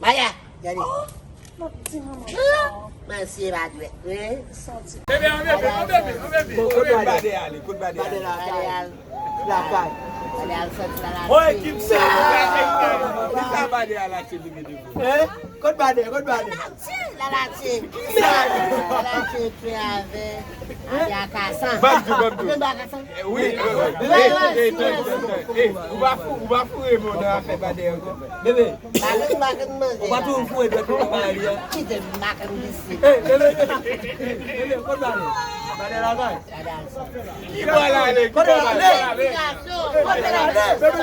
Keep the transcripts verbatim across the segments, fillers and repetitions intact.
Maya, gade. Mwen siye pa dwèt vre. Bebe, an bebe, an bebe, an bebe. Kote badè ale, kote badè ale. Badè al lakay. Badè al sòti la lakay. Oy, ki sa? Ki sa badè al achte bebe de vo? Kote badè, kote badè? Lalache. Lalache pe avè. Ade akasan. Banm di, banm di. Ou menm akasan? Wi, wi, wi. Ou pa fou, ou pa fou remen nan afè badè ankò. Bebe. Bagay makan manje. Ou pa toujou foure dwèt ou nan bagay li a. Kite makan disi. Bebe, bebe, kot bagay? Bagay la bay. Ki bò l ale? Ki bò l ale?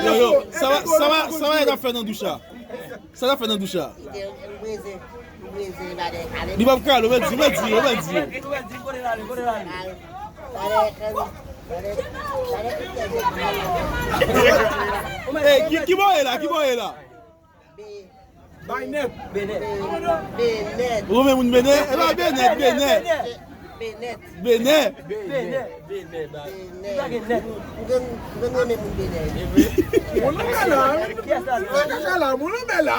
Yo, yo, sa va, sa va, sa va, y ap fè nan douch la? Sa l ap fè nan douch la? Li p ap kale, ou mèt di, ou mèt di, ou mèt di. Ey, ki, ki bò ye la, ki bò ye la? Bay nèt. Benèt. Ou renmen moun Benè? E pa Benèt, Benè. Benèt. Benè. Benè. Benè. Benè. Li pa gen nèt. Ou gen, ou gen renmen moun Benè. Moun lanmè la. Kiyès la? Moun lanmè la, moun lanmè la.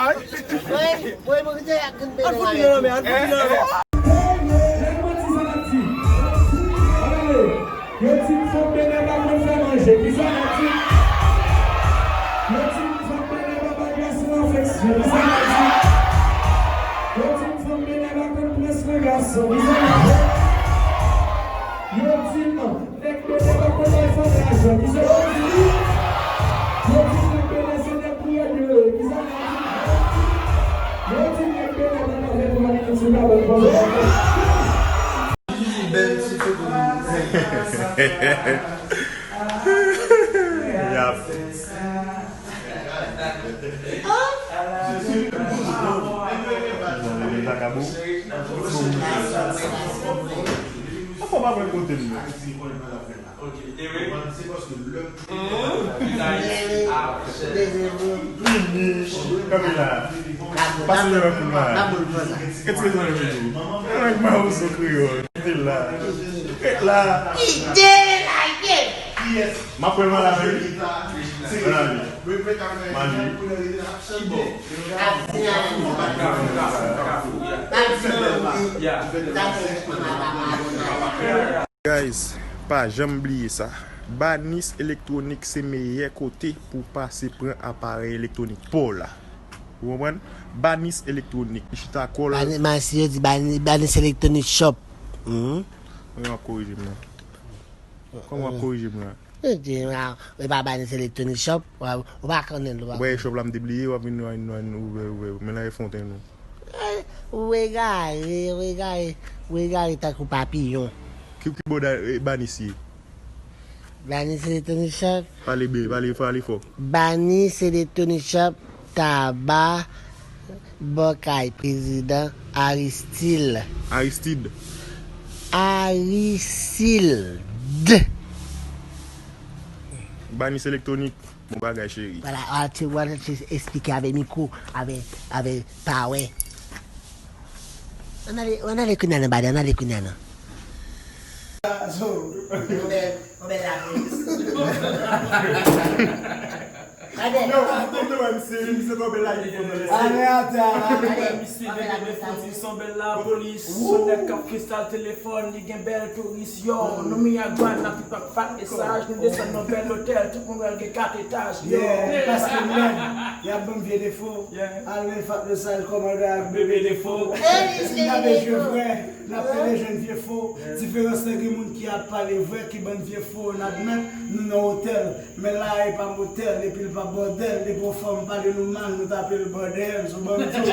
Wi, wi, moun Benè ak moun Benè. Al fout li nan lanmè, al fout li nan lanmè. Lè nou mati sa n ap di. Ann ale. Yo di m fanm Benè pa konn fè manje. Kisa n ap di? Yo di m fanm Benè pa bay gason afeksyon. Kisa n ap di? Yo di m fanm Benè pa konn pran swen gason. Kisa n ap di? Yo di m nèg Benè pa konn bay fanm lajan. Kisa n ap di? Yo di m nèg Benè se nèg pou règle yo ye. Kisa n ap di? Yo di m nèg Benè pa ka fè twa minit sou tabòt pandan. Bèl ti foto. Yap. Ankò pa mwen kote m nan. Kanpe la. Pase nan koul la. Retire zanmi nou. Nèg Mawozo kreyòl. Kite l la. Kite l la. Kite l la, ye. M ap pran mal avè li. Mal avè li. Mal li. Guys, pa janm bliye sa. Banis Elektronik se meyè kote pou w pase pran aparèy elektronik pa w la. Ou konprann? Banis Elektronik. Li chita kò l. Bani-, Masi yo di Bani-, Banis Elektronik Shop. Mhm. Wi, w ap korije m nan. Kòman w ap korije m la? Yo di, ah, e pa Banis Elektronik Shop. Ou pa konnen l, ou pa konnen. Ou pa shop la, m te bliye, w ap vin, vin, vin ouvè, ouvè. Men la e fonten nou. Eh, ou egare, ou egare, ou egare tankou papiyon. Ki, ki bò da, eh, Banis ye? Banis Electronic Shop. Pale byen, pale, pale fò. Banis Electronic Shop, Taba, bò kay prezidan Aristil. Aristid. Arisil. Banis Elektronik. Bon bagay, cheri. Vwala, a, ti, vwala, ti esplike avè mikwo, avè, avè pawè. Ann ale, ann ale kounye a nan badè, ann ale kounye a nan. So, yon bèl, yon bèl lapolis. Gade. Yo, atè, yo, M C, M C, yon bèl lapolis. Ale atè, ale. Gade, misye gen de fouti, son bèl lapolis. Son nèg k ap freestyle telefòn, li gen bèl touris. Yo, nou Miragwàn, n ap viv ak Fat e Saj, nou desann nan bèl otèl, tout moun wè l gen kat etaj. Yo, paske m lèd, y ap ban m vye defo. Al men Fat e Saj kòmandan ak Bebe Defo. Si n ap jwe vrè, n ap pede jwenn vye fo. Diferans lan gen moun ki ap pale vrè, ki ban n vye fo, n admèt, nou nan otèl. Men la e pa motèl, epi l pa bòdèl, depi yon fanm pale nou mal, nou tape l bòdèl, sou banm di w.